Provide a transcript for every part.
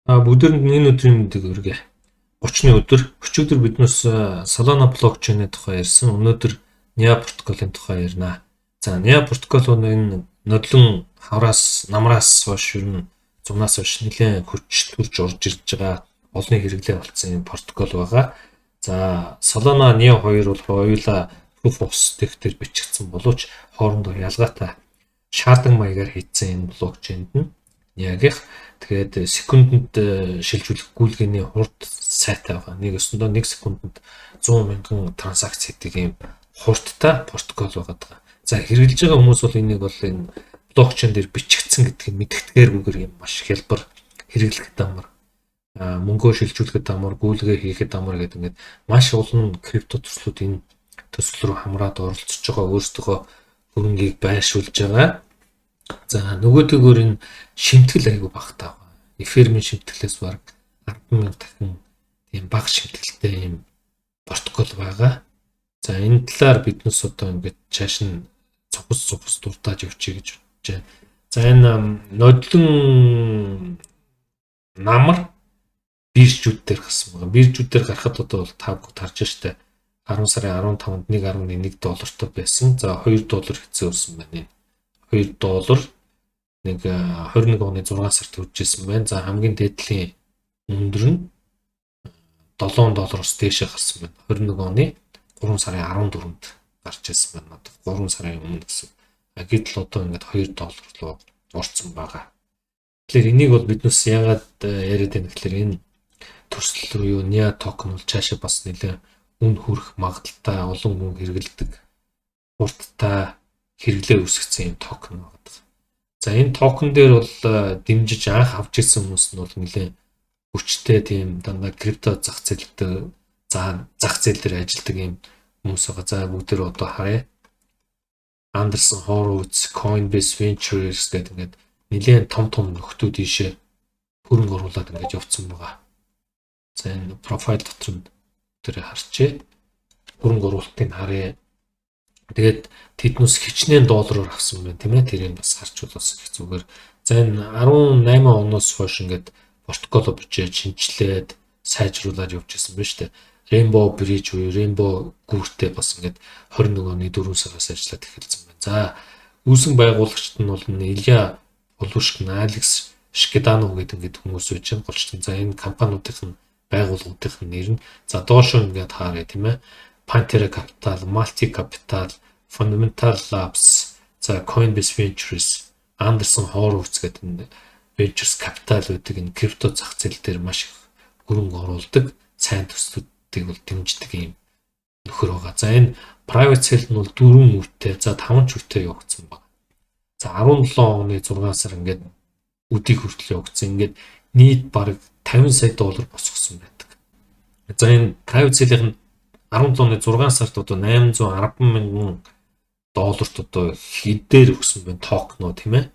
Бүгдээрэнд нь энэ өдрийн мэндийг хүргэе. 30-ны өдөр өчигдөр биднээс Solana блокчейний тухай ярьсан. Өнөөдөр NEA протоколын тухай ярина. За, NEA протокол нь энэ нодлон хавраас намраас хойш, ер нь зунаас хойш нэлээд хүч төрж орж ирж байгаа, олонний хэрэглээ болсон юм протокол байгаа. За, Solana NEA 2 бол хоёулаа proof of stake дээр бичигдсэн боловч хоорондоо ялгаатай sharding маягаар хийцэн энэ блокчейнд нь NEA-гийнх. Тэгээд секундэнд шилжүүлэх гүйлгээний хурд сайтай байгаа. Нэг өсөндөө 1 секундэнд 100 мянган транзакц хийдэг юм хурдтай протокол байгаа даа. За, хэрэглэж байгаа хүмүүс бол энийг бол энэ блокчейн дээр бичигдсэн гэдгийг мэдгэдэггүйгээр юм маш хялбар хэрэглэхэд амар, мөнгөө шилжүүлэхэд амар, гүйлгээ хийхэд амар гэдэг ингээд маш олон крипто төслүүд энэ төсөл рүү хамраад оролцож байгаа, өөрсдөө хөрөнгийг байршуулж байгаа. За, нөгөөдөөгөр энэ шимтгэл айгүй багтаа байгаа. Ethereum-ийн шимтгэлээс бараг 10,000 дахин тийм бага шимтгэлтэй юм протокол байгаа. За, энэ талаар биднес одоо ингээд чааш нь цухас цухас дуртааж явчих гэж бодож байна. За, энэ нодлон намар биржүүд дээр гарсан байгаа. Биржүүд дээр гарахад одоо бол та бүхэн харж штэ, 10 сарын 15-нд 1.1 доллартай байсан. За, 2 доллар хэзээ өрсөн байна. 2 доллар нэг 21 оны 6 сард хүрч ирсэн байна. За, хамгийн дээдлийн өндөр нь 7 доллароос дээшээ гарсан байна. 21 оны 3 сарын 14-нд гарч ирсэн байна. Одоо 3 сарын өмнө гэсэн. Гэтэл одоо ингээд 2 доллар руу орцсон байгаа. Тэгэхээр энийг бол биднээс яагаад яриад байна гэхээр энэ төсөл рүү юу NEA токен бол цаашаа бас нэлээд үн хүрэх магадлалтай, олон хүн хэрэглэдэг, хурдтай хэрэглээ үүсгэсэн юм токен байна. За, энэ токен дээр бол дэмжиж анх авч ирсэн хүмүүс нь бол нэлээд хүчтэй, тийм дандаа крипто зах зээлтэй, за зах зээл дээр ажилладаг юм хүмүүс байгаа. За, бүгдээр одоо харъя. Andreessen Horowitz, Coinbase Ventures гэдэг ингээд нэлээд том том нөхдүүд ийшээ хөрөнгө оруулаад ингээд явцсан байгаа. За, энэ profile дотор нь тэр харчээ. Хөрөнгө оруулалтыг харъя. Тэгээд тэднээс хичнээн доллараар авсан байна, тийм ээ. Тэрийг бас харчвал бас их зүгээр. За, энэ 18 оноос хойш ингээд протоколо бичээд, шинчлээд, сайжруулад явж исэн байна шүү дээ. Rainbow Bridge буюу Rainbow гүүртэй бас ингээд 21 оны 4 сараас ажиллаад эхэлсэн байна. За, үүсгэн байгуулагчид нь бол Илья Полушкин, Алекс Шкеданов гэдэг ингээд хүмүүс байж байгаа голчтон. За, энэ компаниудын байгууллагуудын нэр нь. За, доошоо ингээд хаарай, тийм ээ. Pantera Capital, Multi Capital, Fundamental Labs, за Coinbase Ventures, Andreessen Horowitz гэдэг энэ Ventures Capital гэдэг энэ крипто зах зээл дээр маш их хөрөнгө оруулдаг, сайн төслүүдийг бол дэмждэг юм нөхөр байгаа. За, энэ private sale нь бол 4 үетэй, за 5 ч үетэй явагдсан байна. За, 17 оны 6 сар ингээд өдийг хүртэл явагдсан. Ингээд нийт бараг 50 сая доллар босгосон байдаг. За, энэ private sale-ийн 17 оны 6 сард одоо 810 мянган долларт одоо хэдээр өгсөн бэ токеноо, тийм ээ.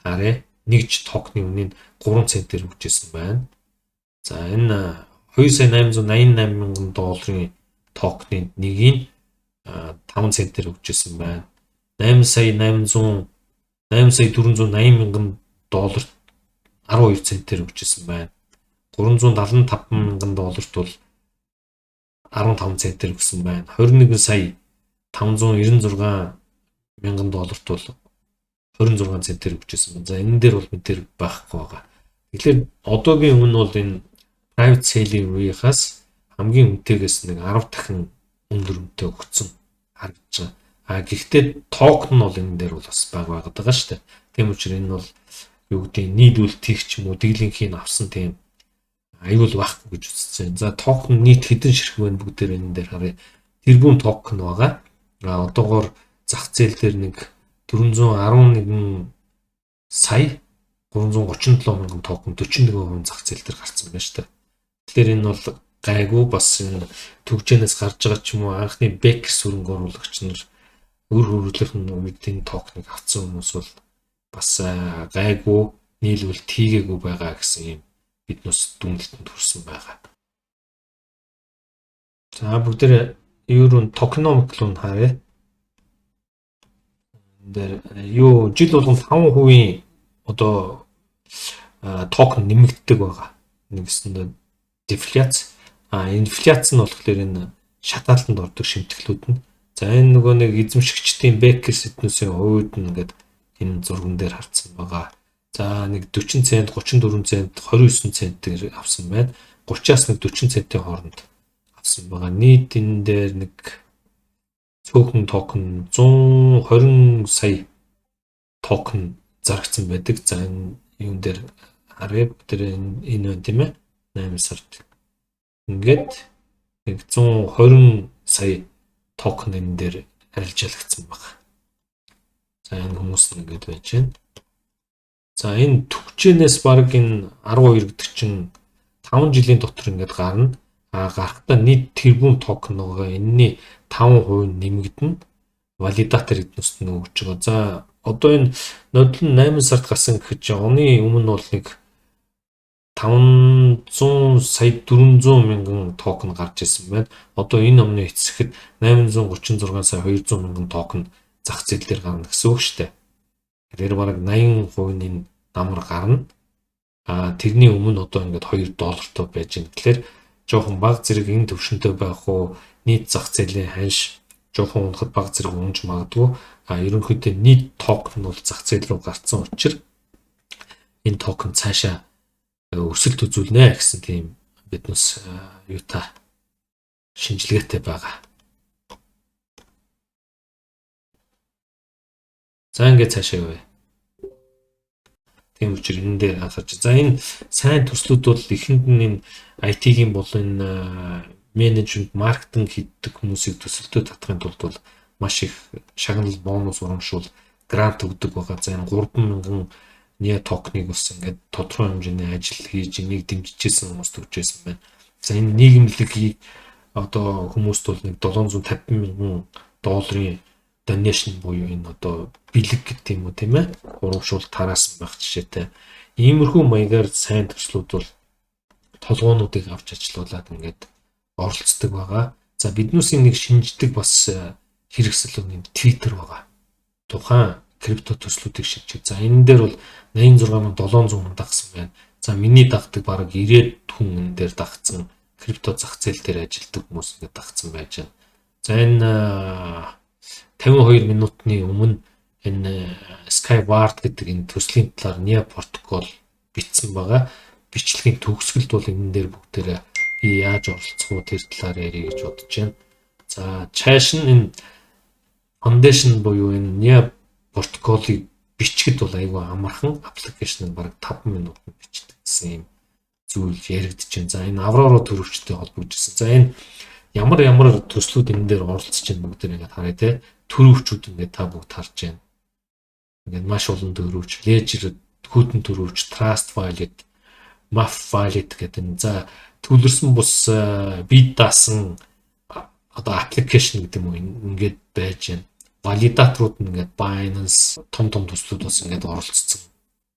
Харъя. Нэг ч токены үнийн 3 центээр өгч ирсэн байна. За, энэ 2 сая 888 мянган долларын токены нэгийг 5 центээр өгч ирсэн байна. 8 сая 800 8 сая 480 мянган долларт 12 центээр өгч ирсэн байна. 375 мянган долларт бол 15 центээр өгсөн байна. 21 сая 596 мянган долларт бол 26 центээр өгчээсэн байна. За, энэ дээр бол мэдэр байхгүй байгаа. Тэгэхээр одоогийн өмнө бол энэ private sale-ийн үеийнхаас хамгийн үнэтэйгээс нэг 10 дахин өндөр үнэтэй өгсөн харагдаж байгаа. А гэхдээ токен нь бол энэ дээр бол бас бага байгаад байгаа шүү дээ. Тийм учраас энэ бол юу гэдэг нийлүүлэлт хийх ч юм уу, дийлэнхийг авсан тийм аюул байхгүй гэж үзсэн. За, токен нийт хэдэн ширхэг байна, бүгдээр энэ дээр харъя. Тэрбум токен байгаа. А одоогоор зах зээл дээр нэг 411 сая 337 мянган токен 41% зах зээл дээр гарсан байна шүү дээ. Тэгэхээр энэ бол гайгүй, бас энэ түгжээнээс гарч байгаа ч юм уу, анхны backers, хөрөнгө оруулагч нар, өр хөрвүүлэх нь үед энэ токеныг авсан хүмүүс бол бас гайгүй, нийлүүлэлт хийгээгүй байгаа гэсэн юм биднээс дүгнэлтэнд хүрсэн байгаа. За, бүгдээ юу tokenomic руу харъя. Энэ дээр юу жил болгон 5% одоо токен нэмэгддэг байгаа. Нэгсэндээ дефляц, инфляц нь болохоор энэ шатаалтанд ордог шимтгэлүүд нь. За, энэ нөгөө нэг эзэмшигчдийн backers эднүсийн хувьд нь ингээд энэ зурган дээр харсан байгаа. За, нэг 40 цент, 34 цент, 29 центээр авсан байна. 30-аас нэг 40 центийн хооронд авсан байгаа. Нийт энэ дээр нэг цөөхөн токен, 120 сая токен зарагдсан байдаг. За, энэ юун дээр харъя. Тэр энэ байна, тийм ээ. 8 сард. Ингээд нэг 120 сая токен энэ дээр арилжаалагдсан байна. За, энэ хүмүүс нь ингээд байж байна. За, энэ түгжээнээс баг энэ 12 гэдэг чинь 5 жилийн дотор ингээд гарна. А гарахдаа нийт тэрбум токен байгаа. Энэний 5% нэмэгдэнэ. Validator эднүст нь өгч байгаа. За, одоо энэ нодол нь 8 сард гарсан гэхэд чинь оны өмнө бол нэг 500 сая 400 мянган токен гарч ирсэн байна. Одоо энэ өмнө эцэхэд 836 сая 200 мянган токен зах зээл дээр гарна гэсэн үг шүү дээ. Тэгэхээр бараг 80% нь энэ намар гарна. А тэрний өмнө одоо ингээд 2 доллартай байж байна. Тэгэхээр жоохон баг зэрэг энэ төвшөнтэй байх уу, нийт зах зээлийн ханш жоохон унахад баг зэрэг унж магадгүй. А ерөнхийдөө нийт токен бол зах зээл рүү гарцсан учраас энэ токен цаашаа өсөлт үзүүлнэ гэсэн тийм биднес юутай шинжилгээтэй байгаа. За, ингээд цаашаа явъя. Тийм учраас энэ дээр анхаарч. За, энэ сайн төслүүд бол эхэнд нь энэ IT-ийн бол энэ менежмент, маркетинг хийдэг хүмүүсийг төсөлтөө татахын тулд бол маш их шагнал, бонус, урамшуул, грант өгдөг байгаа. За, энэ 3000 NEA токеныг бас ингээд тодорхой хэмжээний ажил хийж энийг дэмжижсэн хүмүүст өгч байсан байна. За, энэ нийгэмлэгийг одоо хүмүүст бол нэг 750 мянган долларын donation буюу энэ одоо бэлэг гэдэг юм уу, тийм ээ, урамшуул тараасан байх жишээтэй. Иймэрхүү маягаар сайн төслүүд бол толгоонуудыг авч ажилуулад ингээд оролцдог байгаа. За, биднүүсийн нэг шинждэг бас хэрэгсэл нь Twitter байгаа. Тухайн крипто төслүүдийг шилжиж. За, энэ дээр бол 86,700 хүн дагсан байна. За, миний дагдаг бараг 90 хүн энэ дээр дагцсан, крипто зах зээл дээр ажилладаг хүмүүс ингээд дагцсан байж байна. За, энэ 52 минутны өмнө энэ Skyward гэдэг энэ төслийн талаар NEA протокол бичсэн байгаа. Бичлэгийн төгсгөлд бол энэ дээр бүгдээрээ би яаж оролцох уу, тэр талаар ярих гэж бодож байна. За, чааш нь энэ foundation буюу энэ NEA протоколыг бичгэд бол айгүй амархан, application нь бараг 5 минутанд бичдэг гэсэн юм зүйл яригдж байна. За, энэ Aurora төрөвчтэй холбогдсон. За, энэ ямар ямар төслүүд энэ дээр оролцож байна, бүгд ингээд харъя те. Төрөвчүүд ингээд та бүгд харж байна. Ингээд маш олон төрөвч, Ledger хүйтэн төрөвч, Trust Wallet, Math Wallet гэдэг нь, за, төвлөрсөн бус бие даасан одоо application гэдэг юм уу, ингээд байж байна. Validator ууд нь ингээд Binance, том том төслүүд бас ингээд оролцсон.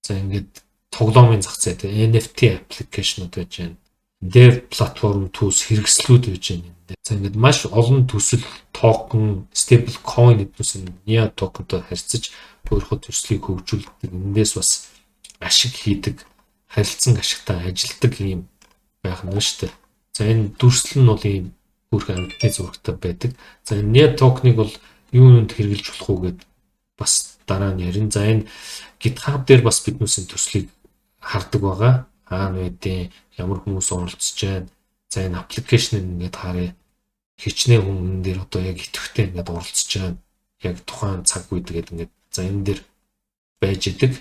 За, ингээд тоглоомын зах зээл, NFT application ууд байж байна. Dev platform tools хэрэгслүүд байж байна. За, ингээд маш олон төсөл токен, stable coin эднүс нь NEA токентой харьцаж өөрийнхөө төслийг хөгжүүлдэг. Эндээс бас ашиг хийдэг, харилцан ашигтай ажилдаг юм байх нь шүү дээ. За, энэ дүрслэл нь бол ийм бүрхэн амьтны зурагтай байдаг. За, энэ NEA токеныг бол юунд хэрэглэж болох уу гэд бас дараа нь ярина. За, энэ GitHub дээр бас биднүүсийн төслийг хардаг байгаа. Хаана байдیں، ямар хүмүүс оролцож байна. За, энэ application ингээд харъя. Хичнээн хүн энэ дээр одоо яг идэвхтэй ингээд оролцож байна. Яг тухайн цаг үед гээд ингээд, за, энэ дээр байж идэг.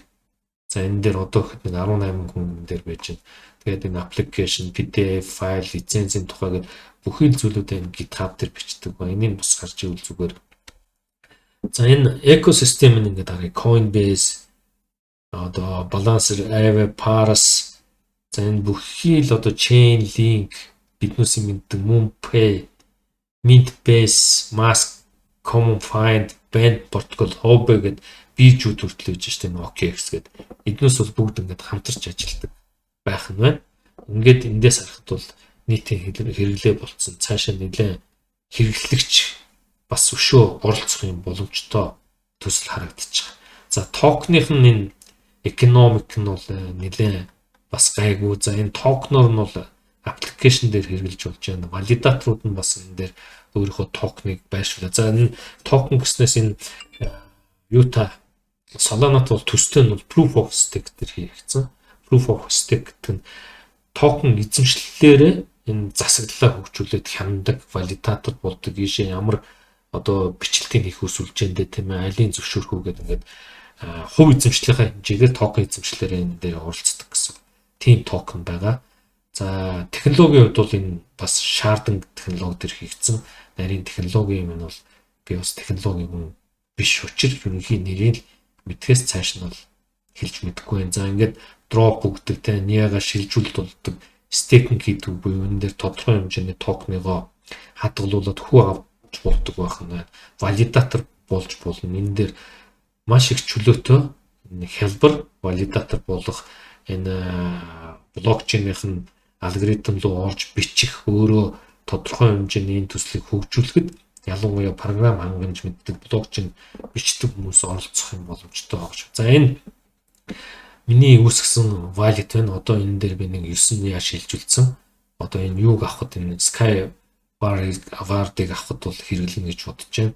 За, энэ дээр одоо ихэд нэг 18 хүн энэ дээр байж байна. Тэгээд энэ application, PDF файл, лицензийн тухай гээд бүхий л зүйлүүдээ энэ GitHub дээр бичдэг ба энийг бас харж ивэл зүгээр. За, энэ экосистем нь ингээд харъя. Coinbase, одоо Balancer, Aave, Paras, за, энэ бүхий л одоо Chainlink, биднүүсийн мэддэг MoonPay, Mintbase, Mask, Common Find, Band Protocol, Huobi гэдэг биржүүд хүртэл байж штэ, энэ OKX гэдэг. Эднээс бол бүгд ингээд хамтарч ажилладаг байх нь байна. Ингээд эндээс харахад бол нийтийн хэрэглээ болцсон. Цаашаа нэлээд хэрэглэгч бас өшөө оролцох юм боломжтой төсөл харагдчих. За, токеных нь энэ экономик нь бол нэлээд бас гайгүй. За, энэ токеноор нь бол application дээр хэрэглэж болж байна. Validator ууд нь бас энэ дээр өөрийнхөө токеныг байршуулаа. За, энэ токен гэснээс энэ юута Solana-т бол төстэй нь бол proof of stake дээр хийгдсэн. Proof of stake гэдэг нь токен эзэмшлэлээрээ энэ засаглалаа хөгжүүлээд хяндаг, validator болдог, ийшээ ямар одоо бичлэлтийн хийх сүлжээндээ, тийм ээ, алийн зөвшөөрөх үү гэдэг, ингээд хувь эзэмшлийнхаа хэмжээгээр токен эзэмшлэлээр энэ дээр оролцдог гэсэн тийм токен байгаа. За, технологийн хувьд бол энэ бас sharding технологи дээр хийгдсэн. Нарийн технологи юм нь бол би бас технологийн хүн биш учраас ерөнхий нэрийг мэдхээс цааш нь бол хэлж мэдэхгүй байна. За, ингээд drop өгдөг, те, NEAR-га шилжүүлэлт болдог, staking хийдэг буюу энэ дээр тодорхой хэмжээний токеныгоо хадгалуулаад хүү авч болдог байх нь, validator болж болно. Энэ дээр маш их чөлөөтэй хялбар validator болох, энэ блокчейнийх нь алгоритм руу орж бичих, өөрөө тодорхой хэмжээний энэ төслийг хөгжүүлэхэд ялангуяа програм хангамж мэддэг, блокчейн бичдэг хүмүүс оролцох юм боломжтой байгаа шүү. За, энэ миний үүсгэсэн wallet байна. Одоо энэ дээр би нэг 9 NEAR шилжүүлсэн. Одоо энэ юуг авахд, энэ Sky Award-ыг авахд бол хэрэглэнэ гэж бодож байна.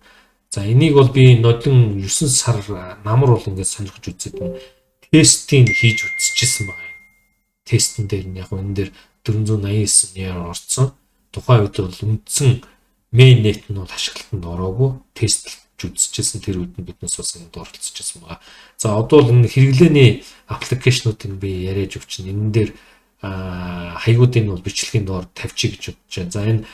За, энийг бол би нодон 9 сар намар бол ингээд сонирхож үзээд тестийг хийж үзчихсэн байгаа юм. Тестэн дээр нь яг энэ дээр 489 NEAR орцсон. Тухайн үед бол үндсэн mainnet нь бол ашиглалтанд ороогүй, тестлж үзчихсэн. Тэр үед нь биднээс бас энд оролцож байгаа. За, одоо бол энэ хэрэглээний application уудыг би яриад өгчин. Энэ дээр хаягуудын бол бичлэгийн доор тавьчих гэж бодож байна. За, энэ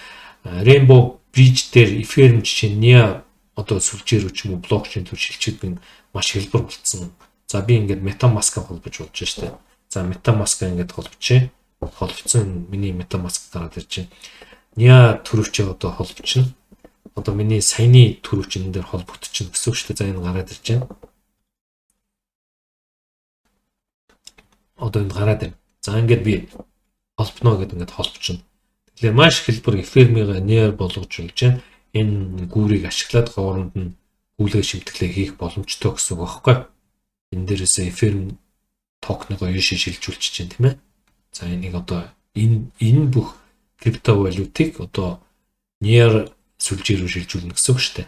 Rainbow Bridge дээр Ethereum жишээ NEAR одоо сүлжээ рүү ч юм уу блокчейн рүү шилжихэд би маш хялбар болцсон. За, би ингээд MetaMask-а холбож болж штэ. За, MetaMask-а ингээд холбочээ. Холбоцсон, миний MetaMask гараад ирж байна. NEAR түрийвчээ одоо холбочихно. Одоо миний саяны түрийвч энэ дээр холбогдчихно гэсэн үг шүү дээ. За, энэ гараад ирж байна. Одоо энэ гараад ирнэ. За, ингээд би холбоно гэдээ ингээд холбочихно. Тэгэхээр маш хялбар Ethereum-ийг NEAR болгож болж байна. Энэ гүүрийг ашиглаад хооронд нь гүйлгээ шимтгэлээ хийх боломжтой гэсэн үг байхгүй. Энэ дээрээс Ethereum токеныгоо ийшээ шилжүүлчих чинь, тийм ээ. За, энийг одоо энэ бүх криптовалютыг одоо NEAR сүлжээ рүү шилжүүлнэ гэсэн үг шүү дээ.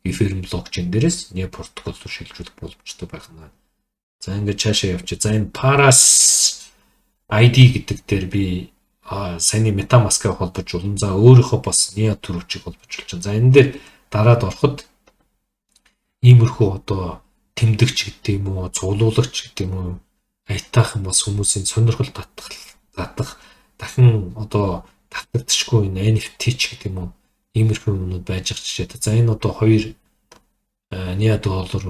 Ethereum блокчейн дээрээс NEAR протокол руу шилжүүлэх боломжтой байх нь. За, ингээд цаашаа явчих. За, энэ Paras ID гэдэг дээр би саяны MetaMask-ыг холбож болно. За, өөрийнхөө бас NEAR түрийвчийг холбож болж байна. За, энэ дээр дараад ороход иймэрхүү одоо тэмдэгч гэдэг юм уу, цуглуулагч гэдэг юм уу, аятайхан бас хүмүүсийн сонирхол татах дахин одоо татагдчихгүй энэ NFT ч гэдэг юм уу, иймэрхүү юмнууд байж байгаа жишээтэй. За, энэ одоо 2 NEAR доллар,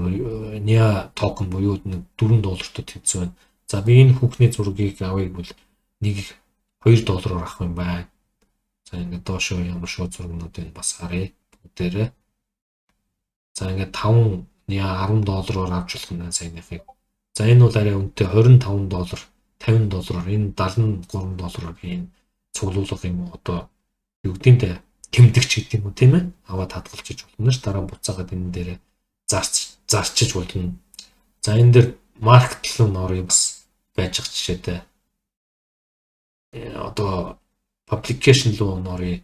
NEAR токен буюу 4 доллартай тэнцсэн байна. За, би энэ хүүхний зургийг авъя гэвэл 1 2 доллараар авах юм байна. За, ингээд доошоо ямар шууд зургнууд байна, бас харъя бүгдээрээ. За, ингээд 5 NEAR 10 доллараар авч болох юм байна саяныхыг. За, энэ бол арай үнэтэй, 25 доллар, 50 доллараар, энэ 73 доллараар би энэ цуглуулга юм уу, одоо юу гэдэг юм те, тэмдэгч гэдэг юм уу, тийм ээ, аваад хадгалж болно ш. Дараа буцаагаад энэ дээр зарчиж болно. За, энэ дээр market руу норё, бас байж байгаа жишээтэй. Одоо publication руу норё,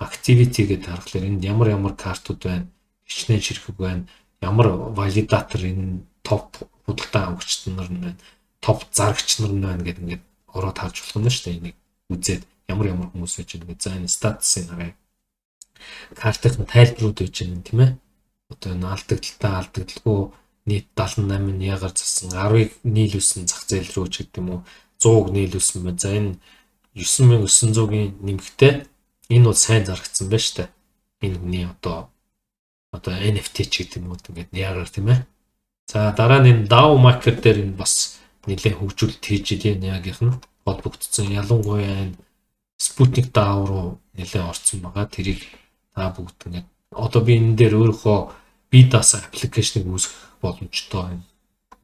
activity гэдэг харахаар энд ямар ямар картууд байна, хичнээн ширхэг байна, ямар validator, энэ топ худалдан авагч нар нь байна, топ зарагч нар нь байна гэдэг ингээд ороод харж болох нь шүү дээ. Энийг үзээд ямар ямар хүмүүс байж байгаа гэдэг. За, энэ статусыг харъя. Картын тайлбарууд байж байгаа, тийм ээ. Одоо энэ алдагдaltaй, алдагдaltaгүй, нийт 78 NEAR-аар засан, 10-ыг нийлүүлсэн зах зээл рүү ч гэдэг юм уу, 100-г нийлүүлсэн байна. За, энэ 9900-ийн нэмэгтэй энэ бол сайн зарагдсан байна шүү дээ. Энэ хүний одоо NFT ч гэдэг юм уу, ингээд NEAR-аар, тийм ээ. За, дараа нь энэ DAO Maker дээр энэ бас нэлээд хөгжүүлэлт хийж илээ, NEAR-гийнх нь холбогдсон. Ялангуяа энэ Sputnik DAO руу нэлээд орцсон байгаа. Тэрийг та бүгд ингээд одоо би энэ дээр өөрийнхөө бие даасан application ыг үүсгэх боломжтой байна.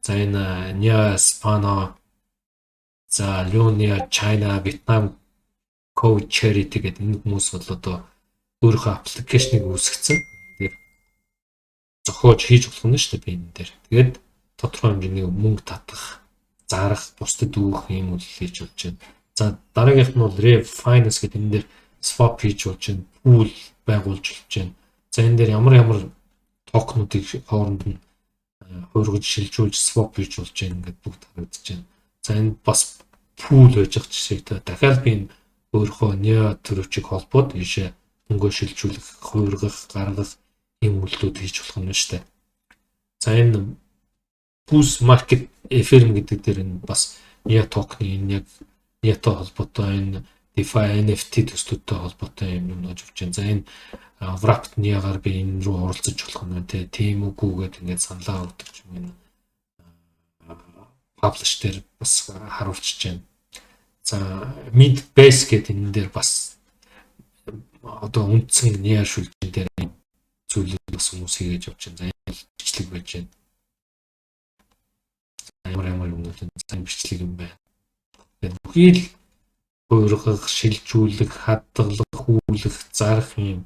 За, энэ Nia Spano, за Lunia China, Vietnam Code Charity гэдэг энэ хүмүүс бол одоо өөрийнхөө application ыг үүсгэсэн. Тэгээд зохиож хийж болох нь шүү дээ би энэ дээр. Тэгээд тодорхой хэмжээний мөнгө татах зарах, бусдад өгөх юм үйл хийж болж байна. За, дараагийнх нь бол Ref Finance гэдэг энэ дээр swap хийж болж байна. Pool байгуулж болж байна. За, энэ дээр ямар ямар токенуудыг хооронд нь хувиргаж, шилжүүлж, swap хийж болж байна гэдээ бүгд харагдаж байна. За, энэ бас pool байж байгаа жишээтэй. Дахиад би энэ өөрийнхөө NEA төрөвчийг холбоод ийшээ мөнгөө шилжүүлэх, хувиргах, гаргах ийм үйлдэлүүд хийж болох юм шүү дээ. За, энэ Boost Market Ethereum гэдэг дээр энэ бас NEA токены энэ яг NEA-тай холбоотой энэ DeFi, NFT төслүүдтэй холбоотой юм юмнууд явж байна. За, энэ Wrapped NEA-гаар би энэ рүү оролцож болох нь те, тийм үгүй гэдэг ингээд саналаа өгдөг юм, энэ publish дээр бас харуулчихж байна. За, Mint Base гэдэг энэ дээр бас одоо үндсэн NEA шүлжин дээр зүйлүүд бас хүмүүс хийгээд явж байна. За, энэ бичлэг байж байна. Ямар ямар юмнууд энэ бичлэг юм байна. Тэгээд бүхий л хувиргах, шилжүүлэх, хадгалах, хүүлэх, зарах юм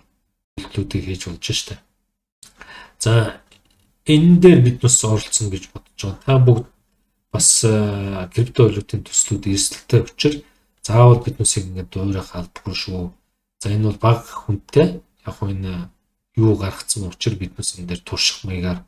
үйлдэлүүдийг хийж болж штэ. За, энэ дээр бид бас оролцсон гэж бодож байгаа. Та бүгд бас крипто валютын төслүүд эрсдэлтэй учраас заавал биднээсийг ингээд дуурайх албагүй шүү. За, энэ бол бага хүнтэй яг хөө энэ юу гаргацсан учраас биднээс энэ дээр турших маягаар